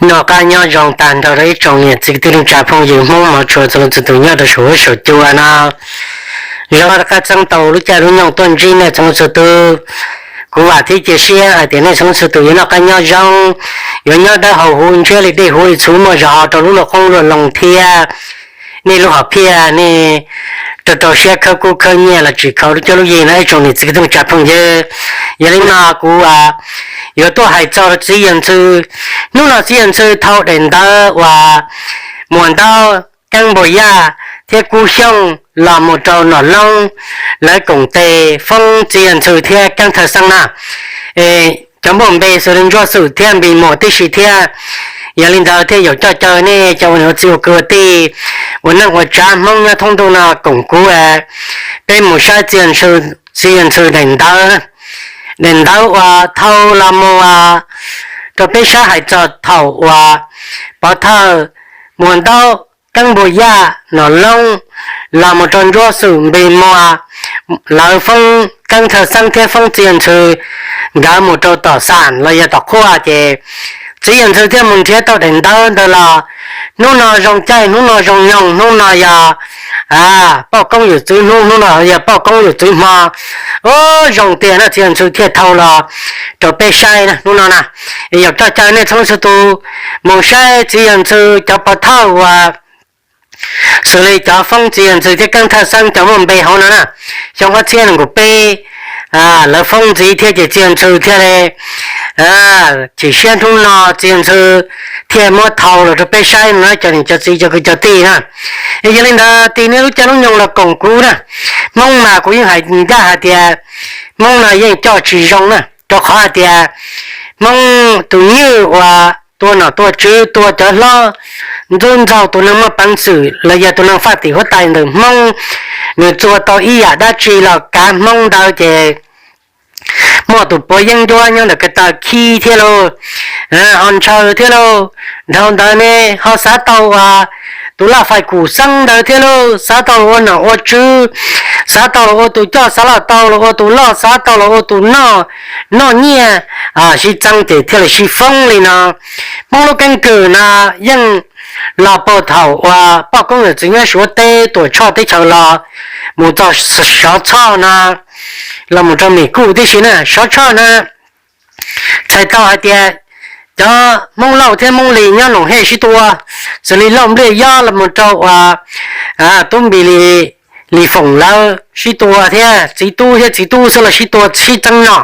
Noj qab nyob zoo tag nrho rau ib tsoom niam txiv kwv tij neej tsa phooj ywg Hmoob mog tshua txhua leej txhua tus nyob rau saum huab saum cua no. Zoo rov qab txeeb tau lub caij lub nyoog tuaj ntsib nej txhua leej txhua tus. Kuv vam thiab cia siab hais tias nej txhua leej txhua tus yuav noj qab nyob zoo, yuav nyob dawb hau huv ntshiab li dej huv li txhuv muaj zog ho rau lub luaj qoob luaj loo thiab nej lub hom phiaj nej rau rau siab khawb kub khawb nyiaj los tsis khaus lub cuab lub yig no ib tsoom niam txiv kwv tij neej tsa phooj ywg. Yog li no kuv yuav tuaj hais txog rau txiv yawg Ntxhw. Hnub no txiv yawg Ntxhw thau daim ntawv uas Muas Ntaub, Keeb Npua Yaj thiab Kub Xyooj los mus rau Nom Loob, lawv koom tes foob txiv yawg Ntxhw thiab Keeb Thawj Xeeb na. Cov npauj npe xws li Ntsuab Xwm thiab Npis Muas tib si thiab. Yog li ntawd thiaj yaum coj caw nej cov ua niam ua txiv ua kwv ua tij, ua neej ua tsav Hmoob nyob thoob ntuj no koom kuv, peb mus saib txiv yawg Ntxhw daim ntawv. Daim ntawv uas thau los mus rau peb saib hais txog thaum uas Pov Thawj, Muas Ntaub, Keeb Npua Yaj, Nom Loob los mus rau Ntsuab Xwm, Npis Muas, lawv foob Keeb Thawj Xeeb thiab foob txiv yawg Ntxhw nkawd mus rau tom xam los yog tom qhuaj ces txiv yawg Ntxhw thiaj mus nrhiav tau daim ntawv ntawd los hnub no zoo caij, hnub no zoo nyoog, hnub no yog poj koob yawm txwv hnub, hnub no yog poj koob yawm txwv hmo. Ub, zoo tiag na, txiv yawg Ntxhw thiaj thau los rau peb saib na hnub no na. Yaum coj caw nej txhua leej txhua tus mus saib txiv yawg Ntxhw cov Pov Thawj uas xws li cov foob txiv yawg Ntxhw thiab Keeb Thawj Xeeb cov muaj npe hauv no na. Xyoo ob txhiab nees nkaum peb lawv foob ntxiv thiab ces txiv yawg Ntxhw thiaj li chim siab hnub no txiv yawg Ntxhw thiaj muab thau los rau peb saib no cov niam cov txiv cov kwv cov tij na. Yog li ntawd tis nej lub caij lub nyoog los koom kuv na. Hmoob mas kuv yeej hais ncaj hais tias Hmoob no yeej coj tsis zoo na, rau qhov hais tias Hmoob tus nywj uas tua nom tua tswv tua cov hlob ntxub ntxaug tus neeg muaj peev xwm los yog tus neeg faj tim huab tais ntawm Hmoob, nws txua tau ib yam dab tsi los kav Hmoob ntawd ces muaj tus puav yeeb ncuab nyob ntawm ko taw khib thiab lauj, ho ntshaw thiab lauj. Dhau ntawd ne ho xav tau ua tus laj fais kum xeeb ntawd thiab lauj, xav tau los ua nom ua tswv, xav tau los ua tus coj, xav los tau los ua tus loj, xav tau los ua tus noj, noj nyiaj sib txeeb ces thiaj li sib foob li no. Hmoob lub keeb kwm no yeej los puag thaum uas poj koob yawm txwv nyob Suav teb Tuam Tshoj teb chaws los mus txog Sov Txhoj no los mus rau Mis Kuj tib si na. Sov Tshoj na txhais tau hais tias cov Hmoob Lauj thiab Hmoob Lis nyob Noom Hej sib tua, xws li Lauj Npliaj Yob los mus rau uas Tub Npis Lis Foom lawv sib tua thiab, txiv tub thiab txiv tub xwb los sib tua sib txeeb nom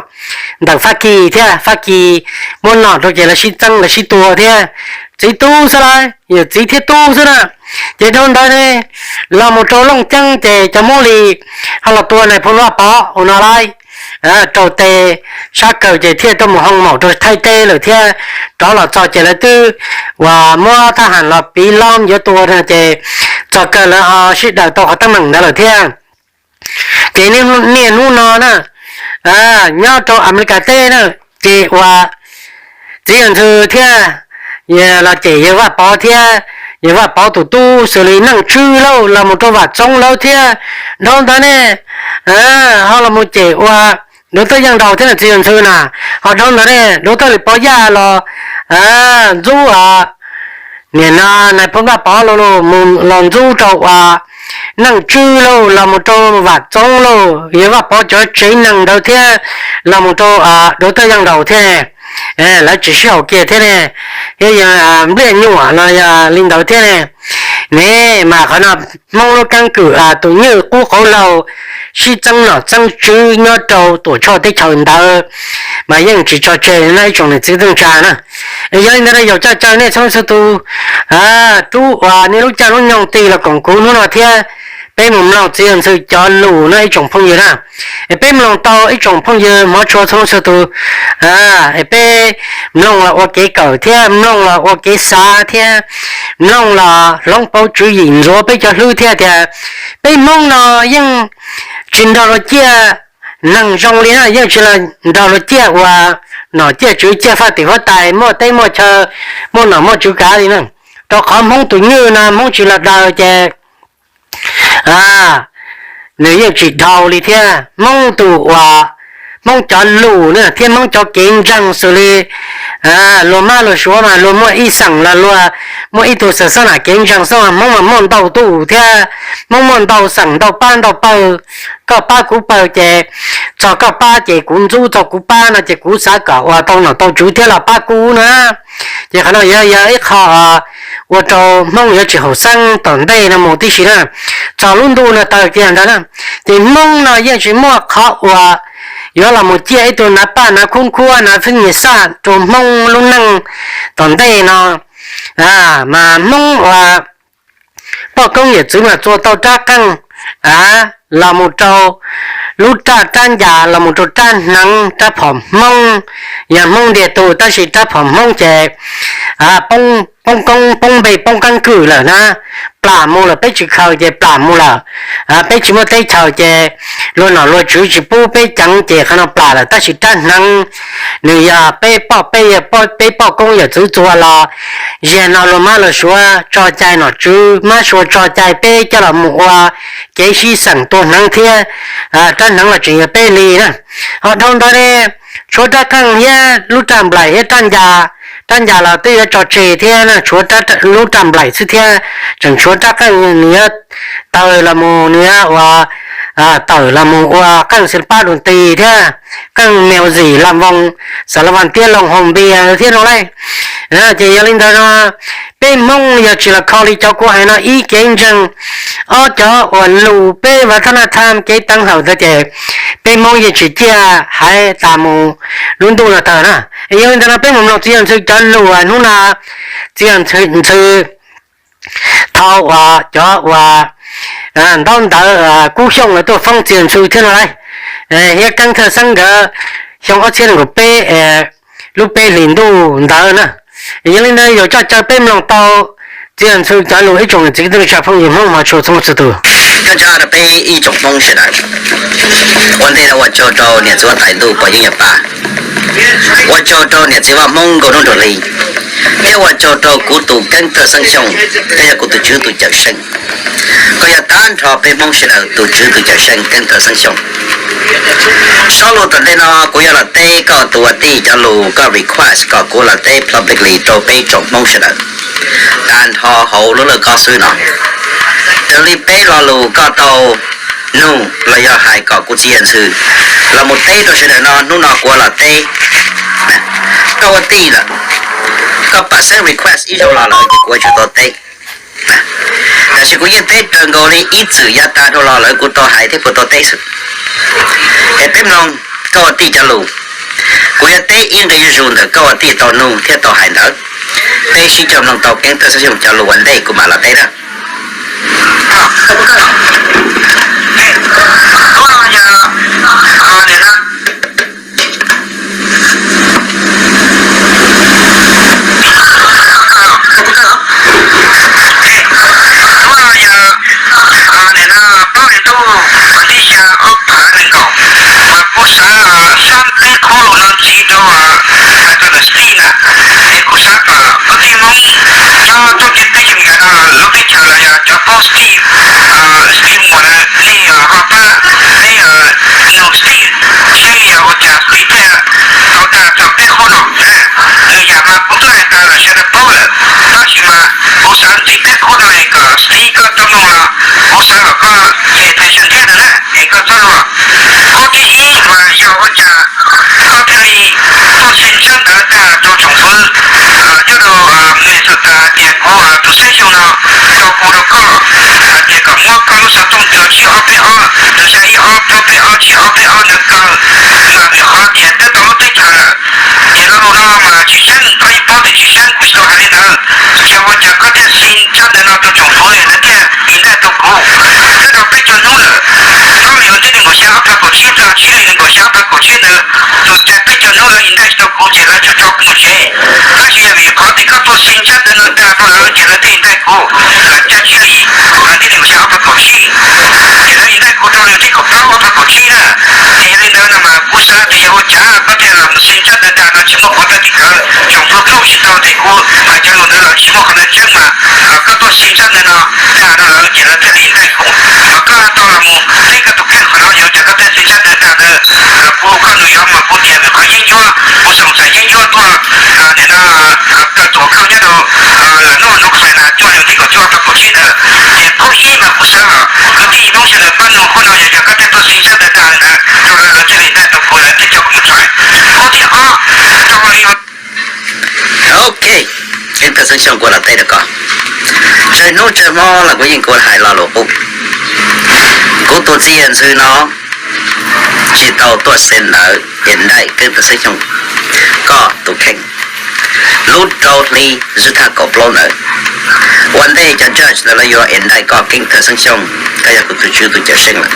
ntawm Fab Kis thiab, Fab Kis muab nom rau ces lawv sib txeeb lawv sib tua thiab, txiv tub xwb lauj, yawm txiv thiab tub xwb na. Ces dhau ntawd ne los mus rau Looj Ceeb ces cov Hmoob Lis ho los tua nais phoo Vaj Pov ua no lauj. Rau tes sab kawg ces thiaj tuaj mus hoo maum rau Thaib teb lawm thiab, rov los txog ces lawv twb uas muab thab ham los piv lom yuav tua no ces txog kawg lawv ho sib daws tau qhov teeb meem ntawd lawm thiab. Ces niaj hnub no na nyob rau Amelikas teb na, ces uas txiv yawg Ntxhw thiab los cem yawg Vaj Pov thiab, yawg Vaj Pov tus tub xws li Neej Tswb Lauj los mus rau Vam Txoov lawv thiab. Dhau ntawd ne ho los mus cem ua Dov Tawj Yeej Nraus thiab na txiv yawg Ntxhw na. Ho dhau ntawd ne Dov Tawj Lis Pov Yaj los ntxub, nim no nais phoo Vaj Pov los mus los ntxub rau uas Neej Tswb Lauj los mus rau Vam Txoov Lauj, yawg Vaj Pov cov tsev neeg ntawd thiab los mus rau Dov Tawj Yeej Nraus thiab. Lawv tsis sib haum kiag thiab ne, thiab yawg Npliaj Nyuam los yog li ntawd thiab ne. Ne mas qhov no Hmoob lub keeb kwm tus nywj qub qauv laug sib txeeb nom txeeb tswv nyob rau Tuam Tshoj teb chaws ntawd mas yeej tsis tso tseg no ib tsoom niam txiv neej tsa na. Yog li ntawd yaum coj caw nej txhua leej txhua tus rub uas nej lub caij lub nyoog tig los koom kuv hnub no thiab, peb mus mloog txiv yawg Ntxhw cov lus no ib tsoom phooj ywg na. Es peb mloog tau ib tsoom phooj ywg hmov tshua txhua leej txhua tus, es peb mloog los ua kev kawm thiab mloog los ua kev xav thiab mloog los hloov pauv tswv yim ntxuav peb cov hlwb thiab tias peb Hmoob no yeej tsis nrog luag ciaj neeg zoo li na, yeej tsis nrog luag ciaj uas nom ciaj tswv ciaj faj tim huab tais muaj teb muaj chaw, muaj nom muaj tswv kav li na. Rau qhov Hmoob tus nywj no Hmoob tsis los daws ces nws yeej tsis dhau li thiab. Hmoob tus uas Hmoob cov lus na thiab Hmoob cov kev ntseeg xws li luag mab luag suav mas luag muaj ib xeem los luag muaj ib tug xeem xab nam kev ntseeg xwb, Hmoob mas muaj ntau tus thiab, Hmoob muaj ntau xeem ntau pab ntau pawg, koj pab kuv pawg ces txog koj pab ces kuv ntxub, txog kuv pab no ces kuv xav kom ua tau nom tau tswv thiab los pab kuv na. Ces qhov no yog yog ib qho ua rau Hmoob yuav tsis haum xeeb tom ntej no mus tib si na. Txog lub ntuj no tawg kiag ntawd na, ces Hmoob no yeej tsis muaj qhov uas yuav los mus ciaj ib tug nav paj nav khub khuab nav fib nyis xaj rau Hmoob lub neej tom ntej no. Mas Hmoob uas poj koob yawm txwv mas txua tau rab qeej los mus rau lub raj rab ncas los mus rau rab hneev rab phom Hmoob. Yog Hmoob ntiag tug tab sis rab phom Hmoob ces poob koob poob npe poob qeeb kwm lawm na, plam mus lawm, peb tsis khaws ces plam mus lawm. Peb tsis muaj teb chaws ces luag nom luag tswv tsis pub peb ceev ces qhov no plam lawm, tab sis rab hneev nws yog peb poj peb yawg peb poj koob yawm txwv txua los, ziag no luag mab luag suav tso cai, nom tswv mab suav tso cai peb coj los mus ua kev sib xeem tua hneev thiab rab hneev los tseem yog peb li na. Ho dhau ntawd ne, tshuav rab qeej thiab lub raj nplaim thiab raj ncas, raj ncas los twb yuav tso tseg thiab na, tshuav lub raj nplaim xwb thiab, tseem tshuav rab qeej nws yuav tawg los mus, nws yuav ua tawm los mus ua qeej xi pab dum tis thiab qeej meo zim lam voos, xav la vas tiab loo hoo npias thiab no lauj. Ces yog li ntawd no, peb Hmoob yog tsis los kho li cov kuv hais no ib kev ntseeg, ob cov uas lus peb vas thab naj tham kev teev hawm ntawd ces peb Hmoob yeej tsis ciaj hais tas mus lub ntuj no tawg na. Yog li ntawd no peb mus mloog txiv yawg Ntxhw cov lus hnub no, txiv yawg Ntxhw thaum uas cov uas ntaub ntawv Kub Xyooj lawv tuaj foob txiv yawg Ntxhw thiab no lauj, thiab Keeb Thawj Xeeb nkawd xyoo ob txhiab nees nkaum peb lub peb hlis ntuj ntawd na. Yog li ntawd yuav coj caw peb mloog tau txiv yawg Ntxhw cov lus ib tsoom niam txiv kwv tij neej tsa phooj ywg Hmoob hmov tshua txhua leej txhua tus. Coj ntsoov rau peb ib tsoom Hmoob sawv daws, ua ntej no ua tsaug rau niam txiv huab tais ntuj pog Yeeb Yaj Paj, ua tsaug rau niam txiv vaj Hmoob Nkauj Hnub Nraug Hli, thiab ua tsaug rau kuv tus Keeb Thawj Xeeb Xyooj, koj yog kuv tus tswv tus cawm seej, koj yog tag nrho peb Hmoob sawv daws tus tswv tus cawm seej Keeb Thawj Xeeb Xyooj. Sob lus tom ntej no kuv yuav los teb koj tus ua tij cov lus, koj request kom kuv los teb publicly rau peb tsoom Hmoob sawv daws tag nrho hauv lub lawj kob xwb no. Raws li peb lo lus koj tau nug los yog hais kom kuv txiv yawg Ntxhw los mus teb rau sawv daws no, hnub no kuv los teb. Koj ua tij lawm, koj pab xeeb request ib zaug los lawm ces kuv yuav tsum tau teb. Tab sis kuv yeej teb raws nkaus li ib txwm yav tas dhau los lawm kuv tau hais thiab kuv tau teb xwb. Es peb mloog koj ua tij cov lus, kuv yuav teb ib nqe zuj zus ntawm koj ua tij tau nug thiab tau hais ntawd. Peb sib cog mloog tau Keeb Thawj Xeeb Xyooj cov lus ua ntej kuv mam los teb na. Hnub no yog nim no plaub hlis ntuj vas thib xya ob phav nees nkaum, mas kuv xav xa peb khub lus no ntxiv rau hais rau ntawm Steve na. Es kuv xav kom kwv tij Hmoob nyob thoob ntiaj teb chaws Amelikas no, lub teb chaws los yog cov paub Steve, Steve Muas na, nej ho pab, nej nug Steve seb yog ua cas Steve thiaj tau tag rau peb khub no. Lwm yam mas kuv twb hais tas lawm sawv daws paub lawm, tab sis mas kuv xav ntxiv peb khub no es kom Steve koj txoj mloog los kuv xav kom koj pay attention thiab ntawd na, es koj txoj mloog. Khub thib ib mas yog ua cas koj thiaj li tuaj xeem tshaj ntawd tag rau tsoom fwv nyob rau Minnesota tias kuv tus xeeb xyoo no tau hu rau koj hais tias kom muab koj lub xov tooj ntawm tsib ob peb ob, tus xya ib ob plaub peb ob tsib ob peb ob ntawd kaw, mas vim qhov tias twb tau lub teb chaws lawm. Ces lo lus no mas tsis seeb, koj yeej paub tias tsis seeb, kuv tsis tau hais li ntawd. Yog ua cas koj thiaj xeem tshaj ntawd no rau tsoom fwv lawm lawv thiaj invitation rau kuv. Twb tau peb caug hnub lawm, plaub hlis vas thib nees nkaum xya ob phav kaum tsib, plaub hlis nees nkaum xya ob phav kaum tsib ntawd, txog caij peb caug hnub lawv invitation rau kuv ces lawv tsuas tso kuv mus tsev. Tab sis yog vim qhov tias koj tuaj xeem tshaj ntawd no tag rau lawv ces lawv thiaj invitation kuv. Lawv caij tsib hlis vas thib nees nkaum xya ob phav kaum tsib, ces lawv invitation kuv rau lub vas thib kaum plaub ob phav kaum tsib na. Ces yog li ntawd no mas kuv xav tias yog ua cas koj thiaj los mus xeem tshaj ntawd tag no tsis muaj qhov txoj kev kawg, tsoom fwv paub tsis tau tias kuv hais cov lus ntawd los tsis muaj qhov ntawd tseeb mas koj tuaj xeem tshaj ntawd no tag rau lawv ces lawv thiaj li invitation kuv. Mas koj tau los mus teb koj tus kheej qhov no, yog ua cas koj thiaj xeem tshaj ntawd tag ntawd, kuv hu koj nug Mas kuv tias vim qhov yeeb ncuab, kuv xoom xaim yeeb ncuab tuaj, nim no plaws tuam khawj nyob rau lawm hnub no kuv xav na cuaj hli tiv kaum cuaj rau kaum tsib ntawd, ces phauj ib mas kuv xav kom kwv tij Hmoob sawv daws pab nug qhov no yog yog koj thiaj tuaj siv sab ntawd dag li ntawd rau lawv, lawv thiaj li dag tau kuv, lawv thiaj coj kuv mus txais. Qhov tim ob, rau li Ok, Keeb Thawj Xeeb Xyooj, kuv los teb rau koj. Tsawg hnub tsawg hmo los kuv yeej kuv hais lo lus qub. Kuv tus txiv yawg ntxwg no tsis tau tuaj send ntawv indict Keeb Thawj Xeeb Xyooj, koj tus kheej. Lub rau hli zwm thaj kaum plaub ntawd, ua ntej cov judge ntawd lawv yuav indict koj Keeb Thawj Xeeb Xyooj, koj yog kuv tus tswv tus cawm seej lawm.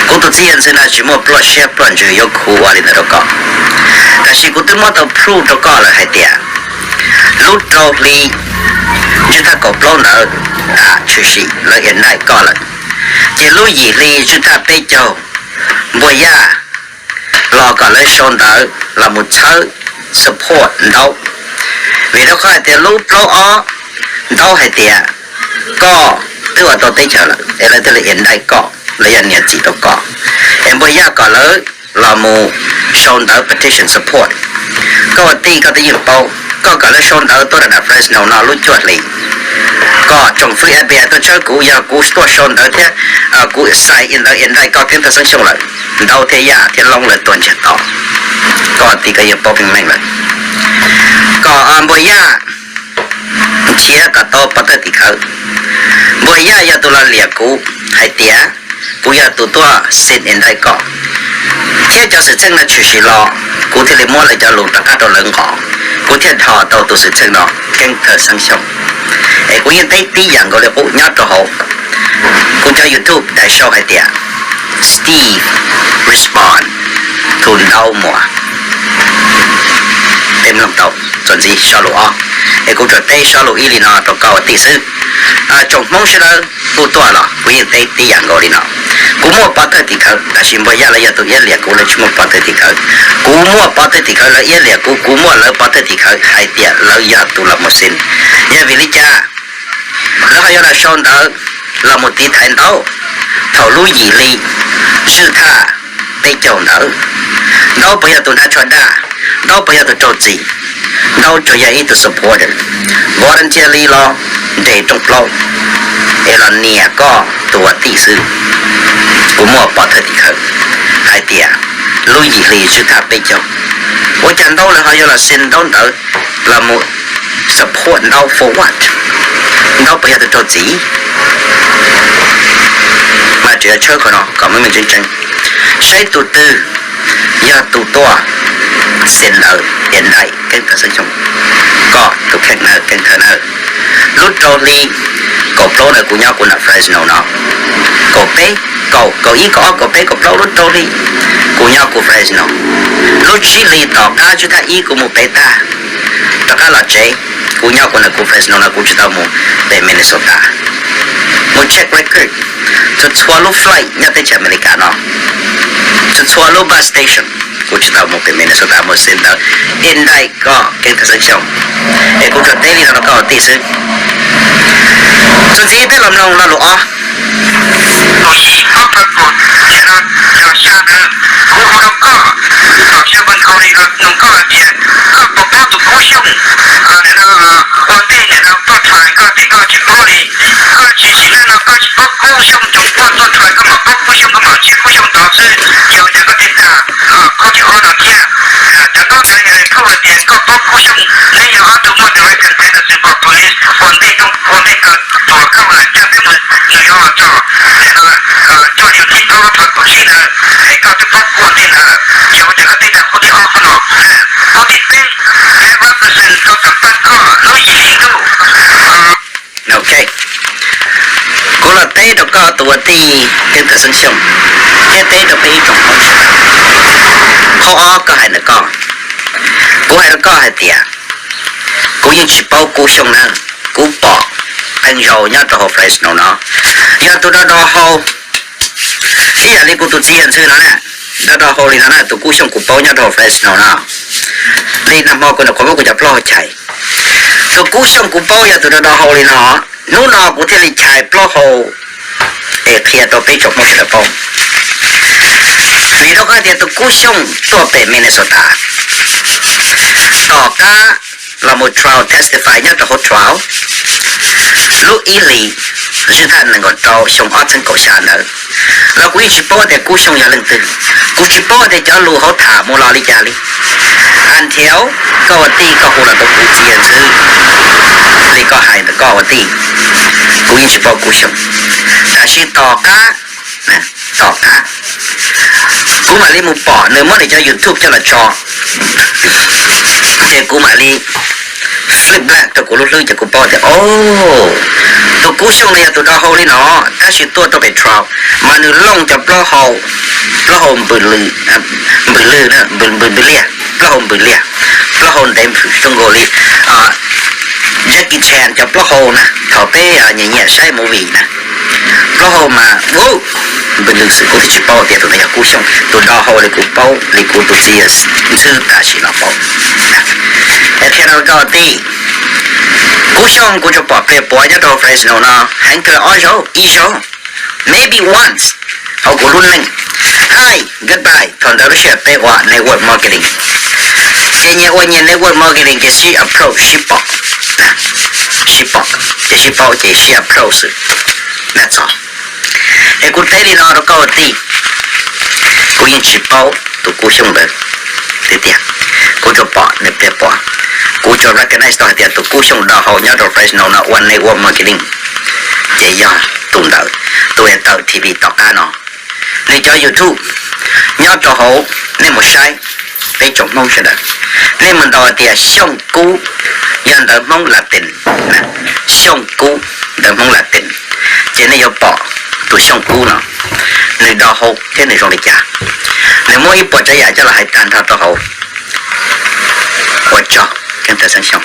Kuv tus txiv yawg ntxwg no tsis muaj ploj siab ploj ntsws yuav khu ua li ntawd rau koj. Tab sis kuv twb muab tau proof rau koj lawm hais tias lub rau hli zwm thaj kaum plaub ntawd, tam tshwm sim lawv indict koj lawm, ces lub yim hli zwm thaj peb caug, Npuag Yaj los kom lawv sau ntawv los mus txhawb support Ntaub. Vim rau qhov hais tias lub plaub ob, Ntaub hais tias koj twb ua tau teb chaws lawm es lawv thiaj li indict koj, lawv yog niam txiv rau koj. Es Npuag Yaj kom lawv los mus sau ntawv petition support. Koj ua tij koj twb yeej paub, koj kom lawv sau ntawv tuaj rau nram Fresno no lub cuaj hli, koj tsoom fwv F B I tuaj tshawb kuv, yog kuv tuaj sau ntawv thiab kuv sign ntawv indict koj Keeb Thawj Xeeb Xyooj lawm, Ntaub thiab Yaj thiab Loob lawv tuaj ntsiag to. Koj ua tij koj yeej paub meej meej lawm. Kom Npuag Yaj nrhiav kom tau pov thawj tim khawv. Npuag Yaj yog tus los liam kuv hais tias kuv yog tus tuaj send indict koj, thiab cov xwm txheej no tshwm sim los kuv thiaj li muab lawv cov lus rov qab rau lawv nqos, kuv thiaj dhos tau tus xwm txheej no Keeb Thawj Xeeb Xyooj. Es kuv yeej teb tib yam nkaus li qub nyob rau hauv kuv cov YouTube daim sau hais tias Steve respond to Ntaub Muas. Peb mloog tau txuas ntxiv sab lus ob, es kuv tsuas teb sab lus ib li no rau koj ua tij xwb. Tsoom Hmoob sawv daws kuj tuaj los kuv yeej teb tib yam nkaus li no. Kuv muaj pov thawj tim khawv, tab sis Npuag Yaj lawv yog tus iab liam kuv, lawv tsis muaj pov thawj tim khawv. Kuv muaj pov thawj tim khawv, lawv iab liam kuv, kuv muaj lawv pov thawj tim khawv hais tias lawv yog tus los mus send. Yog vim li cas lawv ho yuav los sau ntawv los mus tiv thaiv Ntaub thaum lub yim hli zwm thaj peb caug ntawd? Ntaub puas yog tus hnav tsho daj? Ntaub puas yog tus rau txim? Ntaub tsuas yog ib tug supporter, volunteer li los nres rooj plaub es los nias koj tus ua tij xwb. Kuv muaj pov thawj tim khawv hais tias lub yim hli zwm thaj peb caug, ua cas Ntaub lawv ho yuav los send Ntaub ntawv los mus support Ntaub for what? Ntaub puas yog tus rau txim? Mas tseem yuav tshawb qhov no kom meej meej tseeb tseeb, saib tus twg yog tus tuaj send ntawv indict Keeb Thawj Xeeb Xyooj. Koj tus kheej na, Keeb Thawj na. Lub rau hli kaum plaub ntawd kuv nyob kuv nram Fresno no. Kaum peb, kaum, kaum ib, kaum ob, kaum peb, kaum plaub, lub rau hli kuv nyob kuv Fresno. Lub tsib hli tom qab zwm thaj ib kuv mus pem tag, rov qab los tsev, kuv nyob kuv nram kuv Fresno no, kuv tsis tau mus pem Minnesota. Mus check record, txhua txhua lub flight nyob teb chaws Amelikas no, txhua txhua lub bus station, kuv tsis tau mus pem Minnesota mus send ntawv indict koj Keeb Thawj Xeeb Xyooj. Es kuv tsuas teb li no rau koj ua tij xwb. Txuas ntxiv peb los mloog lo lus ob. Tus yim ob phav kaum, nim no yog xya ntawd, kuv hu rau koj, kom xya npawg Nkhaus Lis los nug koj hais tias koj puas paub tus Kub Xyooj, nim no ua ntej nim no tuaj txhais koj ces koj tsis paub li. Koj tsis sim neej no koj tsis paub Kub Xyooj, tsoom poj tuaj txhais koj mam paub Kub Xyooj, koj mam ntsib Kub Xyooj ntawd xwb. Yog li cas koj thiaj dag? Qhov tim ob no thiab, cov ntaub ntawv phauj hais tias koj paub Kub Xyooj, neb yog ob tug muaj direct contact ntawm police ua ntej, ua ntej koj tus khauj lam caj peb mus New York tso, nim no cuaj hli tim plaub lub phav kaum tsib ntawd, es koj twb paub ua ntej ntawd lawm, yog ua cas koj thiaj dag qhov tim ob qhov no? Qhov tim peb, peb represent rau tom qab koj lub yim hli ntuj. Ok, kuv los teb rau koj tus ua tij Keeb Thawj Xeeb Xyooj, thiab teb rau peb ib tsoom Hmoob sawv daws. Qhov ob koj hais ntawm koj, kuv hais rau koj hais tias kuv yeej tsis paub Kub Xyooj na, kuv pom qee zaus nyob rau hauv Fresno no, yog tus do do hau, ib yam li kuv tus txiv yawg ntxwg no na, do do hau li no na, tus Kub Xyooj kuv paub nyob rau hauv Fresno no. Li nag hmo kuv nim qhuav muab kuv cov plaub hau chais, tus Kub Xyooj kuv paub yog tus do do hau li no. Hnub no kuv thiaj li chais plaub hau es qhia rau peb tsoom Hmoob sawv daws paub. Vim rau qhov tias tus Kub Xyooj tuaj pem Minnesota tom qab los mus trial testify nyob rau hauv trial lub ib hlis zij thaj nees nkaum rau xyoo ob txhiab kaum xya ntawd, los kuv yeej tsis paub tias Kub Xyooj yog leej twg. Kuv tsis paub tias cov lus hauv tham mus los li cas li. Until koj ua tij koj hu los rau kuv txiv yawg ntxwv li koj hais ntawm koj ua tij, kuv yeej tsis paub Kub Xyooj. Tab sis tom qab, tom qab kuv mam li mus pom nws muab nws cov YouTube coj los tso, ces kuv mam li flip back rau kuv lub hlwb ces kuv paub tias, o, tus Kub Xyooj no yog tus do hau li no, tab sis tuaj rau pem trial mas nws looj cov plaub hau, plaub hau npws lw, npws lw, npws liaj, plaub hau npws liaj, plaub hau ntev npws zoo nkaus li Jackie Chan cov plaub hau na, thaum peb nyiam nyiam saib movie na, plaub hau mas npws lw xwb. Kuv thiaj tsis paub tias tus no yog Kub Xyooj, tus do hau li kuv paub li kuv tus txiv yawg ntxwv tam sim no paub. Es qhia rau koj tij, Kub Xyooj kuv tsuas pom plig puav nyob rau Fresno no heev kawg ob zaug ib zaug, maybe once hauv kuv lub neej. Hi, goodbye, thaum ntawd lub sij hawm peb ua network marketing, ces nyias ua nyias network marketing ces sib approach sib pom, sib pom, ces sib paub ces sib approach xwb. That's all. Es kuv teb li no rau koj ua tij, kuv yeej tsis paub tus Kub Xyooj ntawd tiag tiag. Kuv tsuas pom nws plig puav, kuv tsuas recognize tau hais tias tus Kub Xyooj do hau nyob rau Fresno no ua network marketing, ces yog tus ntawd, tus uas tawm T V tom qab no. Nws cov YouTube nyob rau hauv, nej mus saib, peb tsoom Hmoob sawv daws, nej mus ntaus tias Xyooj Kub, yog ntawv Hmoob Latin, Xyooj Kub ntawv Hmoob Latin, ces nej yuav pom tus Xyooj Kub no nws do hau thiab nws zoo li cas. Nws muab ib puas tsav yam coj los hais tag nrho rau hauv. Ua tsaug, Keeb Thawj Xeeb Xyooj.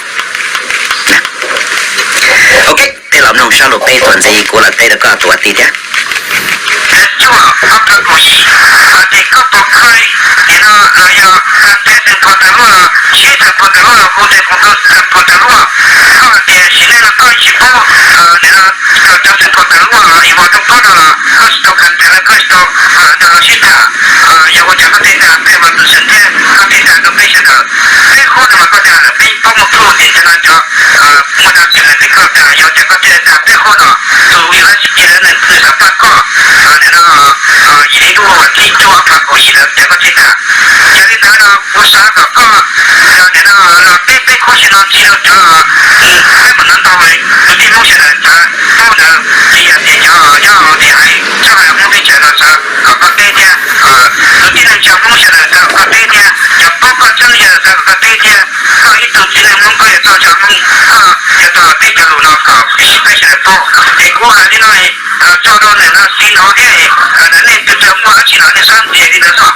Ok, peb los mloog sab lus peb tuaj ntxiv kuv los teb rau koj tus ua tij thiab. Ces koj puas khaws, nim no los yog teb tes phau taws luaj los sib tawm phau taws luaj los hu tes phau taws luaj, koj hais tias sim neej no koj tsis paub, nim no cov tes phau taws luaj los yuav ua roob pab no los koj tsis tau khaws tes los koj tsis tau nrog luag sib tham, yog ua cas koj thiaj tas peb mas tus xeem thiab koj thiaj tas rau peb sawv daws. Peb qhov no mas koj tas lawm peb paub mus plhuav tes cov no cov mus rau tes lawm tes koj tas yog tias koj thiaj tas peb qhov no, tus university lawv nws xav pab koj, nim no yim li ntuj vas thib cuaj phav kaum yim lawm tias koj thiaj tas. Yog li ntawd no kuv xav kom koj nim no los teb peb qhov sim no txij rau cov saib mus no ntau tus tij Hmoob sawv daws xav paub ntawd, tsis yog tias cov nyob hauv tsis hais txhob hais Hmoob teb chaws no xav kom koj teb thiab. Tus tib neeg cov Hmoob sawv daws xav kom koj teb thiab, cov paub koj tseeb yawg xav kom koj teb thiab. Koj ib tug txiv neej Hmoob koj yuav tau cov Hmoob, koj yuav tau teb cov lus no kom peb sawv daws paub. Ces kuv hais li no, tso rau ntawm no xis no thiab, nej tus tau muaj dab tsi los nej xav ntxias li ntawd xwb.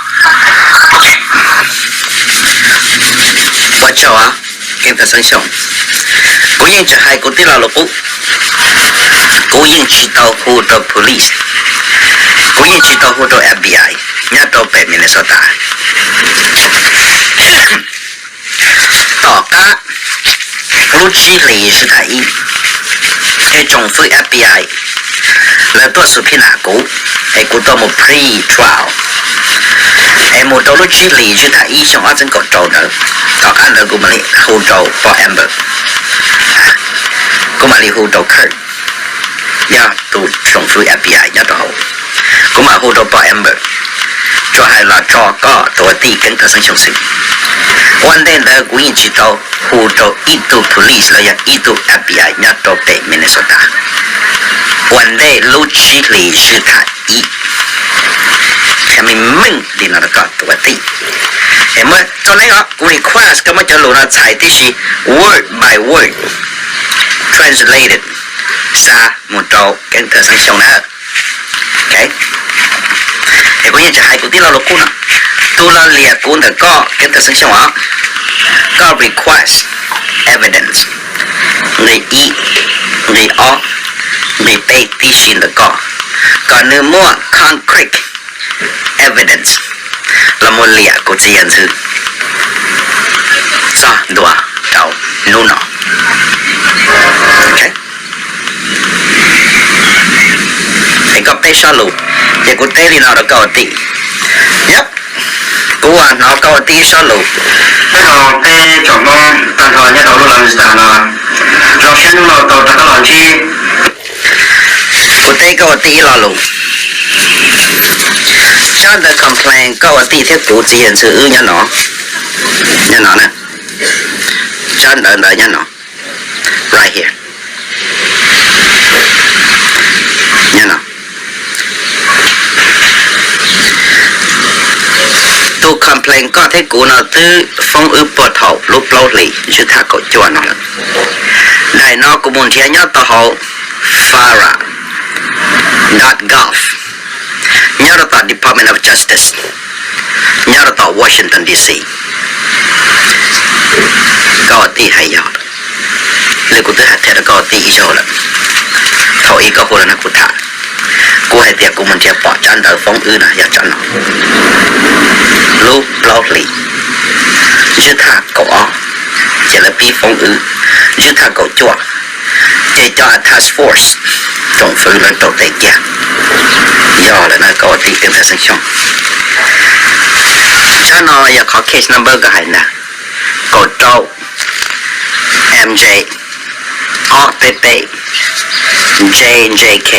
Ua tsaug, Keeb Thawj Xeeb Xyooj. Kuv yeej tseem hais kuv tij laug Lus Qub, kuv yeej tsis tau hu rau police, kuv yeej tsis tau hu rau F B I nyob rau pem Minnesota. Tom qab lub tsib hlis zij thaj ib, tej tsoom fwv F B I lawv tuaj subpoena kuv, es kuv tuaj mus pre-trial, es mus rau lub tsib hlis zij thaj ib xyoo ob txhiab kaum rau ntawd, tom qab ntawd kuv mam li hu rau pog Amber, kuv mam li hu rau Kurt, yog tus tsoom fwv F B I nyob rau hauv, kuv mam hu rau pog Amber, tsuas hais los tso koj tus ua tij Keeb Thawj Xeeb Xyooj xwb. Ua ntej ntawd kuv yeej tsis tau hu rau ib tug police los yog ib tug F B I nyob rau pem Minnesota. Ua ntej lub tsib hlis zij thaj ib, qhia meej meej li no rau koj tus ua tij. Es muab txog neej os, kuv request koj muab cov lus no txhais tib si, word by word translated xa mus rau Keeb Thawj Xeeb Xyooj na. Es kuv yeej tsis hais kuv tij laug Lus Qub no, tus los liam kuv ntawm koj Keeb Thawj Xeeb Xyooj os, koj request evidence nqi ib, nqi ob, nqi peb tib si ntawm koj, kom nws muaj concrete evidence los mus liam kuv txiv yawg ntxwv txog ntua rau hnub no. Es koj peb sab lus, ces kuv teb li no rau koj ua tij, Yep, kuv ua hnov koj ua tib ib sob lus. Tej zaum peb tsoom Hmoob tag nrho nyob rau lub London no, zoo siab hnub no tau rov qab los ntsib. Kuv teb koj ua tib ib lo lus. Tsab ntawv complain koj ua tij thiab kuv txiv yawg ntxwv wb nyob no, nyob no na. Tsab ntawv ntawd nyob no, right here, nyob no. Tus complain koj thiab kuv no twb foob wb puag thaum lub plaub hlis ntsib thaj kaum cuaj no lawm. Daim no kuv mus nrhiav nyob rau hauv fara dot gov, nyob rau tom Department of Justice, nyob rau tom Washington D C. Koj ua tij hais yog, li kuv twb hais qhia rau koj ua tij ib zaug lawm, thaum ub koj hu los nrog kuv tham, kuv hais tias kuv mus nrhiav pom tsab ntawv foob wb no yog tsab no, lub plaub hlis ntsib thaj kaum ob, ces lawv pib foob wb ntsib thaj kaum cuaj, ces cov task force tsoom fwv lawv raug tes kiag. Yog lawm na koj ua tij Keeb Thawj Xeeb Xyooj. Tsab no yog qhov case number koj hais ntag, kaum rau M J ob peb peb J J K.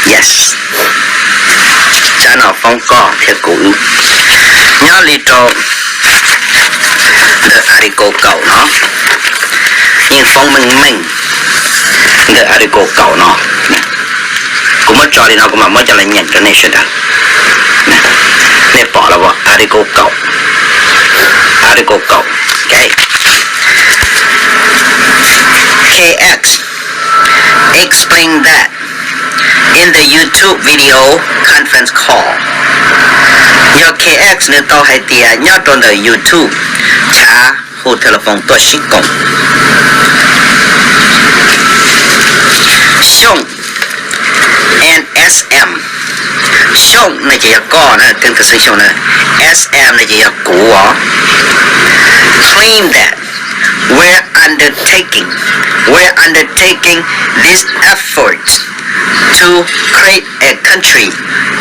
Yes, tsab no foob koj thiab kuv wb. Nyob li rau ntawm article kaum no, yeej foob meej meej ntawm article kaum no. Kuv muab tso li no kuv mam muab coj los nyeem rau nej sawv daws. Nej pom los as, article kaum, article kaum. K X explain that in the YouTube video conference call. Yog K X nws tau hais tias nyob rau ntawm YouTube tshav hu telephone tuaj sib koom. Xyooj and S M. Xyooj no ces yog koj na, Keeb Thawj Xeeb Xyooj na. S M no ces yog kuv os. Claim that we're undertaking, we're undertaking this effort to create a country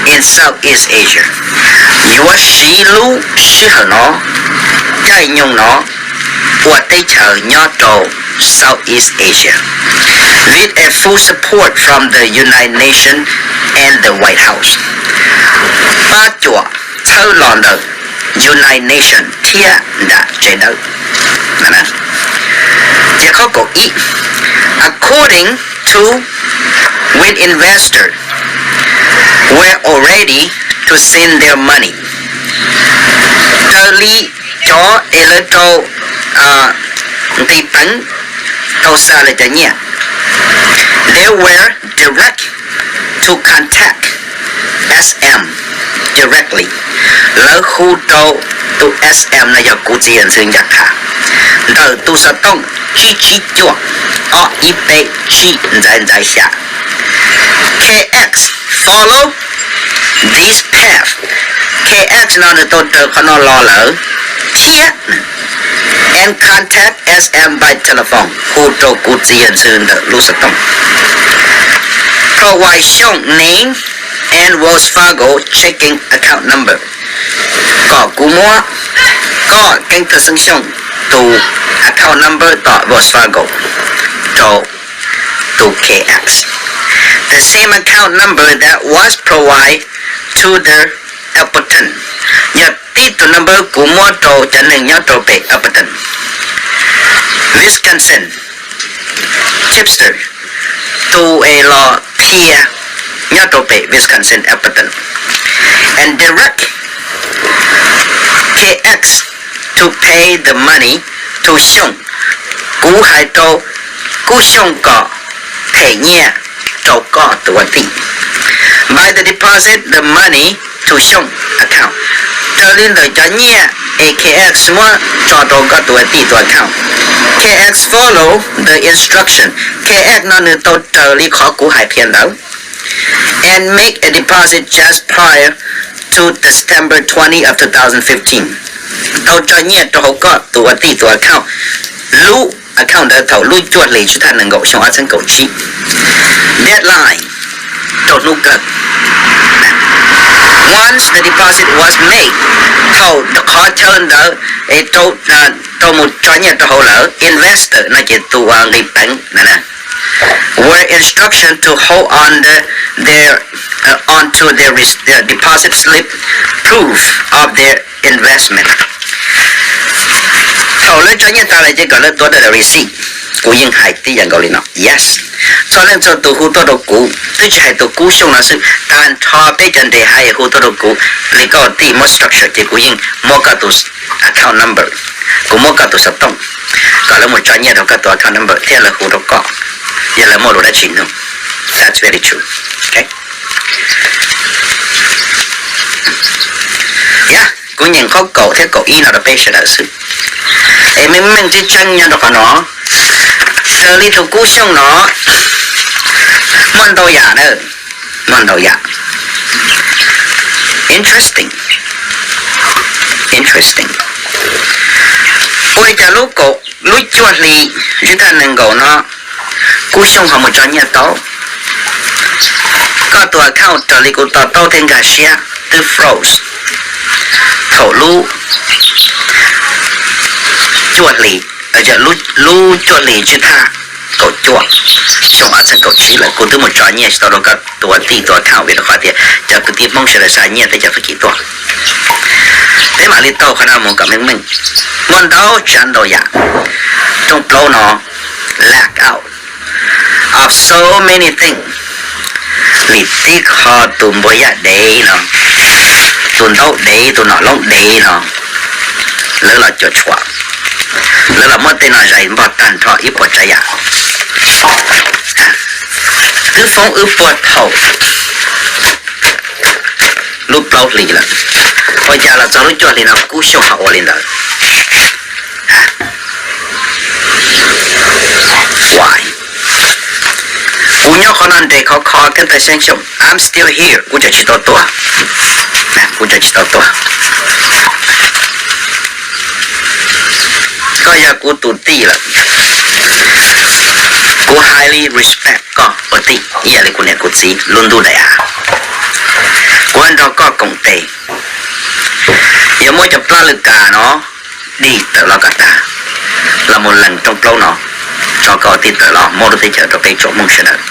in Southeast Asia. Yuav siv lub sij hawm no, caij nyoog no, ua teb chaws nyob rau Southeast Asia with a full support from the United Nations and the White House. Pab cuam txhawb los ntawm United Nations thiab nram tsev dawb. Ces qhov kaum ib, according to when investors were all ready to send their money, raws li cov es lawv rau nqis peev tau xa lawv cov nyiaj, they were direct to contact S M directly. Lawv hu rau tus S M no yog kuv txiv yawg ntxwv Ncaj Qha, ntawm tus xov tooj tsib tsib cuaj ob ib peb tsib ntxaiv ntxaiv xya. K X follow this path. K X no nws tau raws qhov no los lawm thiab and contact S M by telephone, hu rau kuv txiv yawg ntxwv ntawm lub xov tooj. Provide Xyooj name and Wells Fargo checking account number. Kom kuv muab koj Keeb Thawj Xeeb Xyooj tus account number tom Wells Fargo rau tus K X. The same account number that was provided to the applicant. Yog tib tus number kuv muab rau cov neeg nyob rau pem Appleton, Wisconsin, Chipster, tus es los qhia nyob rau pem Wisconsin, Appleton, and direct K X to pay the money to Xyooj. Kuv hais rau Kub Xyooj kom them nyiaj rau koj tus ua tij by the deposit the money to Xyooj account, raws li ntawm cov nyiaj es K X muab tso rau koj tus ua tij tus account. K X follow the instruction. K X no nws tau raws li qhov kuv hais qhia ntawd and make a deposit just prior to December twenty of two thousand fifteen. Tau tso nyiaj rau hauv koj tus ua tij tus account, lub account ntawd thaum lub cuaj hlis tsib thaj nees nkaum xyoo ob txhiab kaum tsib. Deadline, rau hnub kawg. Once the deposit was made, thaum qhov chaw ntawd tau mus tso nyiaj rau hauv lawm, investor no ces tus uas nqis peev na, were instruction to hold on the, their, uh, onto their res- their deposit slip, proof of their investment. Thaum lawv tso nyiaj tas lawm ces kom lawv tuav daim receipt. Kuv yeej hais tib yam nkaus li no, yes. Txog leej twg tus hu tuaj rau kuv, twb tsis hais tus Kub Xyooj no xwb, tag nrho peb cov nres hais hu tuaj rau kuv li koj tij muab structure ces kuv yeej muab koj tus account number, kuv muab koj tus xov tooj, kom lawv mus tso nyiaj rau koj tus account number thiab lawv hu rau koj, yog lawv muaj lus dab tsi nug. That's very true. Okay. Yog kuv nyeem qhov kaum thiab kaum ib no rau peb sawv daws xwb, es meej meej tseeb tseeb nyob rau qhov no. Raws li tus Kub Xyooj no, muaj ntau yam na, muaj ntau yam. Interesting, interesting. Ua li cas lub kaum, lub cuaj hlis ntsib thaj nees nkaum no, Kub Xyooj ho mus tso nyiaj tau. Koj tus account raws li kuv to taub thiab nkag siab twb froze thaum lub cuaj hlis, lub cuaj hlis ntsib thaj kaum cuaj, xyoo ob txhiab kaum tsib lawm, kuv twb mus tso nyiaj tsis tau rau koj tus tij tus account vim rau qhov tias cov kwv tij Hmoob sawv daws xa nyiaj teb chaws Fab Kis tuaj. Peb mam li taug qhov no mus kom meej meej. Muaj ntau tsav ntau yam. Rooj plaub no lack out of so many things. Lim tib qho tus npua yaj dev no, tus ntaub dev, tus nom loob dev no, lawv los cuam tshuam, lawv los muab tej no zais npog tag nrho ib puas tsav yam. Twb foob wb puag thaum lub plaub hlis lawm, ua cas los txog lub cuaj hlis no Kub Xyooj ho ua li ntawd? Why? Kuv nyob qhov no nres khov kho thiab ntawm Xeeb Xyooj, I'm still here, kuv tseem tsis tau tuag, kuv tseem tsis tau tuag. Koj yog kuv tus tij lawm, kuv highly respect koj ua tij ib yam li kuv niam kuv txiv lub ntuj daim av. Kuv nrog koj koom tes, yuav muab cov plab lwm kas no dig tawm los kom tag, los mus lees rooj plaub no, tso koj ua tij tawm los muab lub teb chaws rau peb tsoom Hmoob sawv daws.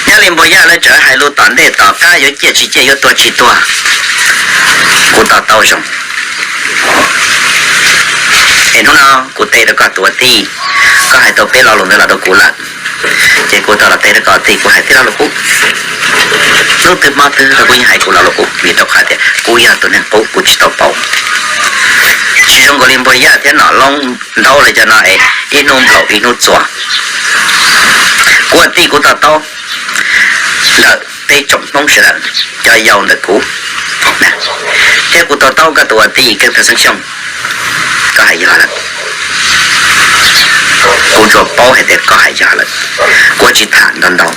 Nyob li npua yaj lawv tseem hais lus tom ntej tom qab yuav ciaj tsis ciaj yuav tuag tsis tuag, kuv to taub zoo. Es hnub no kuv teb rau koj tus ua tij, koj hais tau peb lo lus ntawd los rau kuv lawm, ces kuv tau los teb rau koj tij kuv hais tib lo lus qub. Hnub twg hmo twg los kuv yeej hais kuv lo lus qub vim rau qhov tias kuv yog tus neeg qub kuv tsis tau pauv. Tsis zoo nkaus li npua yaj thiab nom loob ntaub li cov no es ib hnub nplaum ib hnub txuas. Kuv ua tij kuv to taub ntawm peb tsoom Hmoob sawv daws cov yau ntawm kuv, thiab kuv to taub koj tus ua tij Keeb Thawj Xeeb Xyooj, koj hais yog lawm. Kuv tsuas paub hais tias koj hais yog lawm, kuv tsis tham ntau ntau.